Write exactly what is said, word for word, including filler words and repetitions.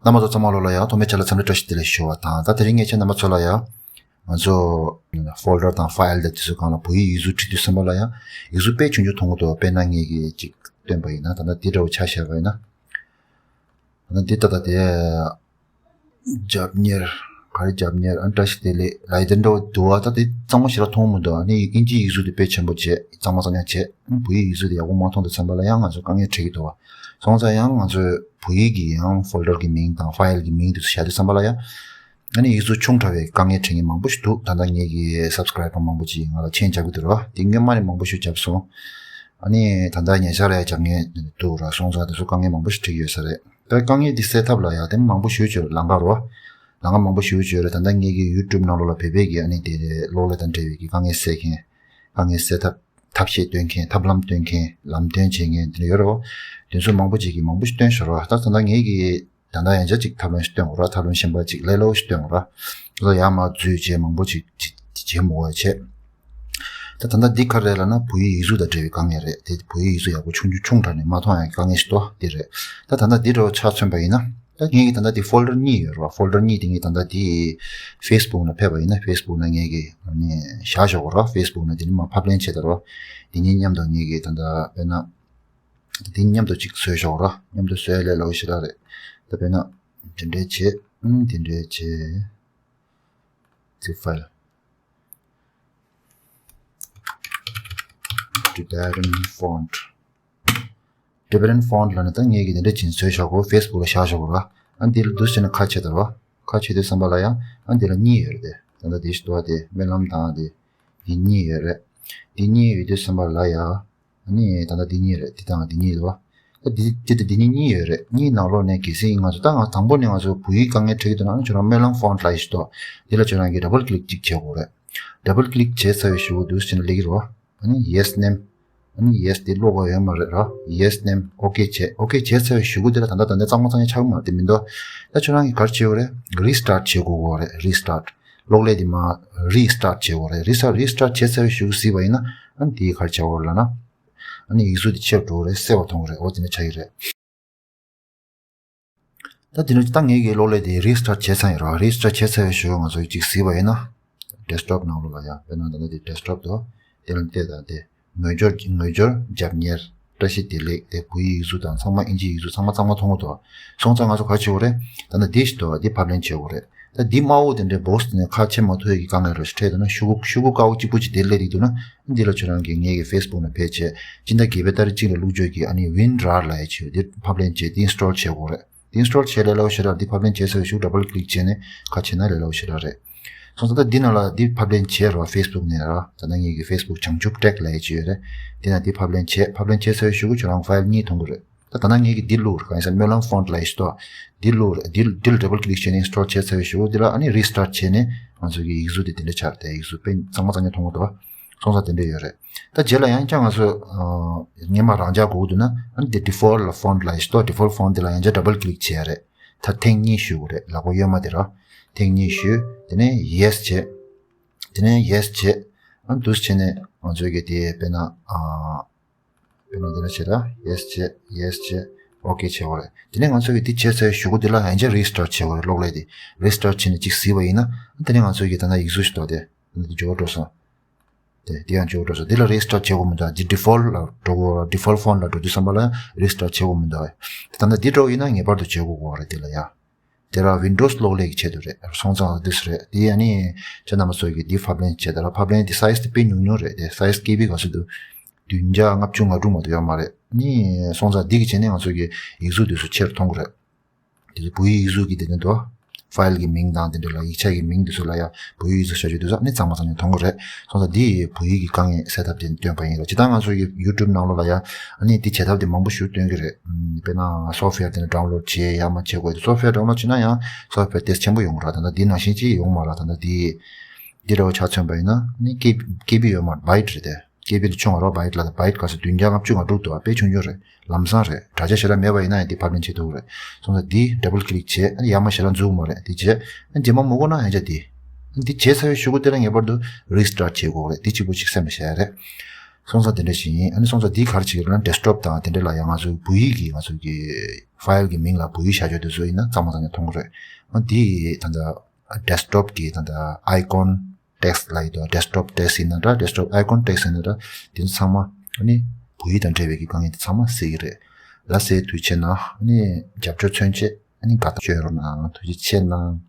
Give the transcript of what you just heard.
རྣམ་པ་ཚོ་ཚང་མ་ལོ་ལ་ཡང་ཐོག་མའི་ཆ་ལ་འཚམས་འདྲི་བཀྲ་ཤིས་བདེ་ལེགས་ཞུ་བ་དང་། ད་དེ་རིང་ངས་ཁྱེད་རྣམ་པ་ཚོ་ལ་ཡང་ང་ཚོ་ཕོལ་ཌར་དང་ཕའིལ་དང་དེ་ཚོའི་སྒང་ལ་བོད་ཡིག་ཡིག་གཟུགས་བྲིས་དུས་ཙམ་པ་ལ་ཡང་ཡིག་གཟུགས་དཔེ་ཆུང་ཆུང་མཐོང་གི་འདུག་དཔེར་ན་ངེད་ཀྱིས་ཅིག་སྟོན་པ་ཡིན་ན། ད་ལྟ་འདི་འདྲ་བོ་ཆ་བཞག་པ་ཡིན་ན། ད་ལྟ་འདི་ད་ལྟ་དེ་རྒྱབ་གཉེར། ག་རེ། རྒྱབ་གཉེར། ཨ། བཀྲ་ཤིས་བདེ་ལེགས་ལབ་ཡ་དེ་འདྲ་བོ་འདུག་བ། ད་དེ་གཙང་མ་ཞེ་དྲག་མཐོང་མི་འདུག་ཨ་ནི་དབྱིན་ཇིའི་ཡིག་གཟུགས་དེ་དཔེ་ཆེན་པོ་བྱས། གཙང་མ་གཙང་རྐྱང་བྱས། བོད་ཡིག་ཡིག་གཟུགས་དེ་ཡག་པོ་མ་མཐོང་དུས་ཙམ་པ་ལ་ཡང་ང་ཚོ་དཀའ་ངལ་འཕྲད་ཀྱི་འདུག་བ། སོང་ཙང་ཡང་ང་ཚོས་བོད་ཡིག་གི་ཡང་ཕོལ་ཌར་གྱི་མིང་དང་ཕའིལ་གྱི་མིང་དེ་ཚོ་བཞག་དུས་ཙམ་པ་ལ་ཡང་། ཨ་ནི་ཡིག་གཟུགས་ཆུང་དྲགས་པའི་དཀའ་ངལ་འཕྲད་མཁན་མང་པོ་ཞིག་འདུག་ད་ལྟ་ངེད་ཀྱི་སབ་སི་ཀ་རའི་བར་མང་པོ་ཅིག་ང་ལ་མཆན་རྒྱག་གི་འདུག་ར། དེ་སྔོན་མ་ནས་མང་པོ་ཞིག་བརྒྱབ་སོང་། ཨ་ནི་ད་ལྟ་ཉེ་ཆར་ལ་ཡང་རྒྱག་མཁན་འདུག་ར། སོང་ཙང་དེ་ཚོ་དཀའ་ངལ་མང་པོ་ཞིག་འཕྲད་ཀྱི་ཡོད་ས་རེད། ད་དཀའ་ངལ་འདི་སེལ་ཐབས་ལ་ཡང་དེ་མང་པོ་ཞིག་ཡོད། ལམ་ཁ་རོ། ལམ་ཁ་མང་པོ་ཞིག་ཡོད་རེད། ད་ལྟ་ངེད་ཀྱི་ཡུ་ཊུབ་ནང་ལོགས་ལ་བོད་པའི་གི་ཨ་ནི་དེ་གློག་ཀླད་དང་འབྲེལ་བའི་གི་དཀའ་ངལ་སེལ་མཁན། དཀའ་ངལ་སེལ་ཐབས། ཐབས་ཤེས་སྟོན་མཁན། ཐབས་ལམ་སྟོན་མཁན། ལམ་སྟོན་བྱེད་མཁན་དེ་འདྲ་ཡོད་རེད་བ། དེ་ཚོ་མང་པོ་ཅིག་གིས་མང་པོ་ཞིག་སྟོན་ཤག་ར། ད་ད་ལྟ་ངེད་ཀྱི་ད་ལྟ་ཡང་བསྐྱར་ཅིག་ཐབས་ལམ་ཞིག་སྟོན་དགོས་ར། ཐབས་ལམ་གཞན་པ་ཅིག་ལས་སླ་པོ་ཞིག་སྟོན་དགོས་ར། ད་ཡར་མར་འཛུལ་བྱས་མང་པོ་ཅིག་ཅིག་ཅིག་བྱེད་མི་དགོས་པ་བྱས། ད་ད་ལྟ་འདི་ག་རེ་ལབ་ན་བོད་ཡིག་ཡིག་གཟུགས་དང་འབྲེལ་བའི་དཀའ་ངལ་རེད། དེ་བོད་ཡིག་ཡིག་གཟུགས་ཡག་པོ་ཆུང་ཆུང་ཆུང་དྲགས་ནས་མ་མཐོང་ཡག་གི་དཀའ་ངལ་ཞིག་འདུག་དེ་རེད། ད་ད་ལྟ་འདི་འདྲ་བོ་ཆ་མཚོན་པ་ཡིན་ན། ད་ངེད་ཀྱི་ད་ལྟ་དེ་ཕོལ་ཌར་གཉིས་ཡོད་རེད་བ། ཕོལ་ཌར་གཉིས་དེ་ངས་ད་ལྟ་དེ་ཕེ་སི་བུག་ནང་ཕེབས་པ་ཡིན་ན། ཕེ་སི་བུག་ནང་ངེད་ཀྱིས་ཨ་ནི་བཞག་ཞོག་ར། ཕེ་སི་བུག་ནང་དེ་ནི་མར་ཕབ་ལེན་བྱས་ད་ར། དེ་གཉིས་མཉམ་དུ་ངེད་ཀྱིས་ད་ལྟ་དཔེར་ན། དེ་མཉམ་དུ་གཅིག་བཟོས་ཞོག་ར། མཉམ་དུ་བཟོས་ལས་སླ་པོ་ཞེ་དྲག་རེད། ད་དཔེར་ན་དེ་འདྲས་བྱས། ཨུམ། དེ་འདྲས་བྱས། Zip file. Tibetan font. Tibetan font ལབ་ནས་ད་ངེད་ཀྱིས་དེ་འདྲ་ཅིག་བཟོས་བཞག་གོ། ཕེ་སི་བུག་ལ་བཞག་བཞག་གོ་ར། ཨ་འདི་ལ་འདུག་སེ་བྱས་ནས་ཁ་ཕྱེ་ད་ར། ཁ་ཕྱེ་དུས་ཙམ་པ་ལ་ཡང་ཨ་འདི་ལ་གཉིས་ཡོད་རེད་དེ། ད་ལྟ་དེ་ཞིག་འདུག་བ། དེ་སྨོན་ལམ་དང་དེ། འདི་གཉིས་ཡོད་རེད། འདི་གཉིས་ཡོད་དུས་ཙམ་པ་ལ་ཡང་། ཨ་ནི་ད་ལྟ་འདི་གཉིས་རེད། འདི་དང་འདི་གཉིས་རེད་བ། ཨ་འདི་འདི་དང་འདི་གཉིས་གཉིས་ཡོད་རེད། གཉིས་ནང་ལོགས་ནས་གལ་སྲིད་ང་ཚོ་ད་ང་དང་པོ་ནས་ང་ཚོ་བོད་ཡིག་དཀའ་ངལ་འཕྲད་ཀྱི་འདུག་ན། ཨ་ནི་ཁྱོད་རང་སྨོན་ལམ་ཕོན་ཊི་ལབ་ཡས་ཞིག་འདུག་འདི་ལ་ཁྱོད་རང་གིས་ཌབ་བལ་ཀི་ལིག་ཅིག་བྱེད་དགོས་རེད། ཌབ་བལ་ཀི་ལིག་བྱས་ཚར་བའི་གཞུག་གུ་འདུག་སེ་བྱས་ནས་སླེབས་ཀྱི་རེད་བ། ཨ་ནི་ཡེ་སི་ནེམ། ཨ་ནི་ཡེ་སི་དེ་ཀློག་དགོས་ཡོད་མ་རེད་ར། ཡེ་སི་ནེམ། ཨོ་ཀེ་བྱས། ཨོ་ཀེ་བྱས་ཚར་བའི་གཞུག་གུ་དེ་ལ་ད་ལྟ་ད་ལྟ་གཙང་མ་གཙང་རྐྱང་ཆགས་ཀྱི་མ་རེད་དེ་མི་འདུག་ད་ཁྱོད་རང་གིས་ག་རེ་བྱེད་དགོས་རེད། རི་སི་ཊཱཊ་བྱེད་དགོས་རེད། རི་སི་ཊཱཊ། གློག་ཀླད་དེ་མར་རི་སི་ཊཱཊ་བྱེད་དགོས་རེད། རི་སི་ཊཱཊ། རི་སི་ཊཱཊ་བྱས་ཚར་བའི་གཞུག་གུ་གཟིགས་པ་ཡིན་ན། ཨ་ནི་དེ་ག་རེ་བྱེད་དགོས་རེད་ལབ་ན། ཨ་ནི་ཡིག་གཟུགས་དེ་ཆེ་རུ་འགྲོ་གི་རེད། གསལ་བ་མཐོང་གི་རེད། འོ་དེ་འདྲ་ཆགས་ཀྱི་རེད། ད་དེ་ནས་ད་ངེད་ཀྱི་གློག་ཀླད་དེ་རི་སི་ཊཱཊ་བྱས་ཚར་ཡིན་རོགས། རི་སི་ཊཱཊ་བྱས་ཚར་བའི་གཞུག་ང་ཚོ་གཅིག་གཟིགས་པ་ཡིན་ན། ཌེ་སི་ཊོབ་ནང་ལོགས་ལ་ཡ། དཔེར་ན་ད་ལྟ་དེ་ཌེ་སི་ཊོབ་དུ། དེ་ལ་བལྟས་དང་དེ། ངོས་སྦྱོར། ངོས་སྦྱོར་རྒྱབ་གཉེར། བཀྲ་ཤིས་བདེ་ལེགས། དེ་བོད་ཡིག་གཟུགས་དང་ཚང་མ། དབྱིན་ཇིའི་ཡིག་གཟུགས་ཚང་མ་གཙང་མ་མཐོང་གི་འདུག་སོང་ཙང་ང་ཚོ་ག་རེ་བྱེད་དགོས་རེད། ད་ལྟ་འདི་ཞིག་འདུག་འདི་ཕབ་ལེན་བྱེད་དགོས་རེད། ད་འདི་དམར་པོ་དེ་འདྲའི་བོག་སི་དེ་ནས་ཁ་ཕྱེ་མ་ཐུབ་ཡས་ཀྱི་དཀའ་ངལ་རོ་ཞིག་འཕྲད་འདུག་ན། ཤོག་གུ། ཤོག་གུ་དཀར་པོ་གཅིག་པུ་ཅིག་དེ་སླེབས་ཀྱི་འདུག་ན། འདི་ལ་ཁྱོད་རང་གིས་ངེད་ཀྱི་ཕེ་སི་བུག་ནང་ཕེབས་བྱས། སྤྱི་ཟླ་བརྒྱད་པའི་ཏ་རིག་གཅིག་ལ་བླུགས་བཅོས་ཀྱི་ཨ་ནི་ཝིན་རར་ལབ་ཡས་ཅིག་ཡོད། འདི་ཕབ་ལེན་བྱས། འདི་ཨིན་སི་ཊོལ་བྱེད་དགོས་རེད། འདི་ཨིན་སི་ཊོལ་བྱས་ལས་སླ་པོ་ཞེ་དྲག་འདི་ཕབ་ལེན་བྱས་ཚར་བའི་གཞུག་ཌབ་བལ་ཀི་ལིག་བྱས་ནས་ཁ་ཕྱེ་ན་ལས་སླ་པོ་ཞེ་དྲག་རེད། སོང་ཙང་ད་འདི་ནང་ལ་འདི་ཕབ་ལེན་བྱས་རོགས། ཕེ་སི་བུག་ནས་རོགས། ད་ལྟ་ངེད་ཀྱི་ཕེ་སི་བུག་བྱང་ཆུབ་ཊེག་ལབ་ཡས་ཅིག་ཡོད་རེད། འདི་ནང་འདི་ཕབ་ལེན་བྱས། ཕབ་ལེན་བྱས་ཚར་བའི་གཞུག་གུ་ཁྱོད་རང་ཕའིལ་གཉིས་མཐོང་གི་རེད། ད་ད་ནང་ངེད་ཀྱིས་འདི་བླུགས་རེད། གང་ཡིན་ཟེར་ན་སྨོན་ལམ་ཕོན་ཊི་ལབ་ཡས་ཞིག་འདུག་འདི་བླུགས་རེད། འདི་འདི་ལ་ཌབ་བལ་ཀི་ལིག་བྱས་ནས་ཨིན་སི་ཊོལ་བྱས་ཚར་བའི་གཞུག་གུ་འདི་ལ་ཨ་ནི་རི་སི་ཊཱཊ་བྱས་ནས་ང་ཚོ་གི་ཡིག་གཟུགས་དེ་འདི་འདྲ་ཆགས་རེད། དེ་ཡིག་གཟུགས་དཔེ་གཙང་མ་གཙང་རྐྱང་མཐོང་གི་འདུག་སོང་ཙང་དེ་འདྲ་ཡོད་རེད། ད་རྗེས་ལ་ཡང་བསྐྱར་ང་ཚོ་ཨ་སྔོན་མ་རང་འཇགས་དགོས་ཀྱི་འདུག་ན། ཨ་ནི་དེ་ཌི་ཕོལ་ཊི་ལ་ཕོན་ཊི་ལབ་ཡས་ཞིག་འདུག་ཌི་ཕོལ་ཊི་ཕོན་ཊི་དེ་ལ་ཡང་བསྐྱར་ཌབ་བལ་ཀི་ལིག་བྱས་རེད། ད་ཐེངས་གཉིས་གཞུ་དགོས་རེད། ལག་པ་གཡོན་མ་དེ་ར། ཐེངས་གཉིས་གཞུ། དེ་ནས་ཡེ་སི་བྱས། དེ་ནས་ཡེ་སི་བྱས། ཨ་ནི་འདུག་སེ་བྱས་ནས་ང་ཚོའི་གི་དེ་དཔེར་ན་ཨ། དཔེར་ན་འདི་འདྲ་བྱས་ར། ཡེ་སི་བྱས། ཡེ་སི་བྱས། ཨོ་ཀེ་བྱེད་དགོས་རེད། དེ་ནས་ང་ཚོ་གིས་འདི་བྱས་ཚར་བའི་གཞུག་གུ་འདི་ལ་ཡང་བསྐྱར་རི་སི་ཊཱཊ་བྱེད་དགོས་རེད། གློག་ཀླད་དེ་རི་སི་ཊཱཊ་བྱས་ནས་གཅིག་གཟིགས་པ་ཡིན་ན། དེ་ནས་ང་ཚོ་གིས་ད་ལྟ་ཡིག་གཟུགས་ཤིག་འདུག་དེ། འདི་འགྱུར་བ་འགྲོ་སོང་། དེ་འདི་ཡང་འགྱུར་བ་འགྲོ་སོང་། འདི་ལ་རི་སི་ཊཱཊ་བྱེད་དགོས་མི་འདུག་འདི་ཌི་ཕོལ་ཊི་ལ་འགྲོ་དགོས། ཌི་ཕོལ་ཊི་ཕོན་ཊི་ལ་འགྲོ་དུས་ཙམ་པ་ལ་རི་སི་ཊཱཊ་བྱེད་དགོས་མི་འདུག་དེ་ད་ལྟ་འདི་འདྲ་བོ་ཡིན་ན་ངེས་པར་དུ་བྱེད་དགོས་དགོས་རེད། འདི་ལ་ཡ། དེ་ར་ཝིན་ཌོ་སི་གློག་ཀླད་ཀྱི་ཆེད་དུ་རེད། སོང་ཙང་འདི་སུ་རེད། དེ་ཡ་ནི་ཁྱེད་རྣམ་པ་ཚོ་གིས་འདི་ཕབ་ལེན་བྱས། དེ་ར་ཕབ་ལེན་དེ་སའི་ཛི་དེ་དཔེ་ཉུང་ཉུང་རེད། དེ་སའི་ཛི་ཀེ་བི་ག་ཚོད་འདུག་བདུན་བརྒྱ་ལྔ་བཅུ་ང་དྲུག་མ་གཏོགས་ཡོད་མ་རེད། ནི་སོང་ཙང་འདི་གི་བྱས་ནས་ང་ཚོ་གི་ཡིག་གཟུགས་དེ་ཚོ་ཆེ་རུ་གཏོང་གི་རེད། དེ་ཚོ་བོད་ཡིག་ཡིག་གཟུགས་ཀྱི་དེ་ནི་འདུག་ཕའིལ་གྱི་མིང་དང་དེ་འདྲ་ལ་ཡིག་ཆ་གི་མིང་དེ་ཚོ་ལ་ཡ་བོད་ཡིག་ཡིག་གཟུགས་བྱ་རྒྱུ་དེ་ཚོ་ནི་གཙང་མ་གཙང་རྐྱང་མཐོང་གི་རེད། སོང་ཙང་འདི་བོད་ཡིག་གི་དཀའ་ངལ་སེལ་ཐབས་དེ་ནི་སྟོན་པ་ཡིན་རེད། ཇི་ལྟར་ང་ཚོ་གི་ཡུ་ཊུབ་ནང་ལོགས་ལ་ཡ་ཨ་ནི་འདི་བྱེད་ཐབས་དེ་མང་པོ་ཞིག་སྟོན་གི་རེད། དཔེར་ན་སོབ་ཝེར་དེ་ནི་ཌའུན་ལོཌ་བྱེད་ཡ་མ་བྱེད་དགོས། དེ་སོབ་ཝེར་ཌའུན་ལོཌ་བྱེད་ན་ཡང་སོབ་ཝེར་དེ་ཆེན་པོ་ཡོང་གི་རེད། ད་ལྟ་འདི་ནང་བཞིན་ཅིག་ཡོང་མ་རེད། ད་ལྟ་འདི་འདི་འདྲ་བོ་ཆ་མཚོན་པ་ཡིན་ན་ནི་ཀེ་ཀེ་བི་ཡོད་མ་རེད། བྷའིཊ་རེད་དེ། ཀེ་བི་ལ་ཆུང་བ་རོ། བྷའིཊ་ལ་བྷའིཊ་ག་ཚོད་བདུན་བརྒྱ་ལྔ་བཅུ་ང་དྲུག་འདུག་དཔེ་ཆུང་ཆུང་རེད། ལམ་སང་རེད། དྲ་རྒྱ་ཞེ་དྲག་མེད་པ་ཡིན་ན་ཡང་འདི་ཕབ་ལེན་བྱེད་ཐུབ་ཀྱི་རེད། སོང་ཙང་འདི་ཌབ་བལ་ཀི་ལིག་བྱས། ཨ་ནི་ཡར་མར་ཞེ་དྲག་འཛུགས་མ་རེད། འདི་བྱས། ཨ་ནི་རྗེས་མ་མི་དགོས་ན་ཡང་བསྐྱར་འདི། ཨ་ནི་འདི་བྱས་ཚར་བའི་གཞུག་གུ་དེ་ལ་ངེས་པར་དུ་རི་སི་ཊཱཊ་བྱེད་དགོས་རེད། འདི་གཅིག་པུ་ཅིག་སེམས་ལ་བཞག་ཡ་རེད། སོང་ཙང་དེ་འདྲ་ཞིག་ཡིན། ཨ་ནི་སོང་ཙང་འདི་ག་རེ་བྱེད་ཀྱི་རེད་ན། ཌེ་སི་ཊོབ་དང་དེ་འདྲ་ལ་ཡང་ང་ཚོའི་བོད་ཡིག་གི་ང་ཚོ་གི་ཕའིལ་གི་མིང་ལ་བོད་ཡིག་བཞག་ཆོག་དེ་ཚོ་ཡིན་ན་གཙང་མ་གཙང་རྐྱང་མཐོང་གི་རེད། ཨ་འདི་ད་ལྟ་ཌེ་སི་ཊོབ་གི་ད་ལྟ་ཨའི་ཀོན་ཊེག་སི་ལབ་ཡོད་དོ། ཌེ་སི་ཊོབ་ཊེག་སི་ཡིན་ན་འདྲ། ཌེ་སི་ཊོབ་ཨའི་ཀོན་ཊེག་སི་ཡིན་ན་འདྲ། དེ་ཚོ་ཚང་མ་ཨ་ནི་བོད་ཡིག་དང་འབྲེལ་བའི་གི་དཀའ་ངལ་དེ་ཚང་མ་སེལ་གྱི་རེད། ལ་སེལ་དུས་ཆེ་ན་ཨ་ནི་རྒྱབ་སྐྱོར་མཚོན་ཆེད་ཨ་ནི་དགའ་ཐག་ཆོད་རོགས་གནང་། ཐུགས་རྗེ་ཆེ་གནང་།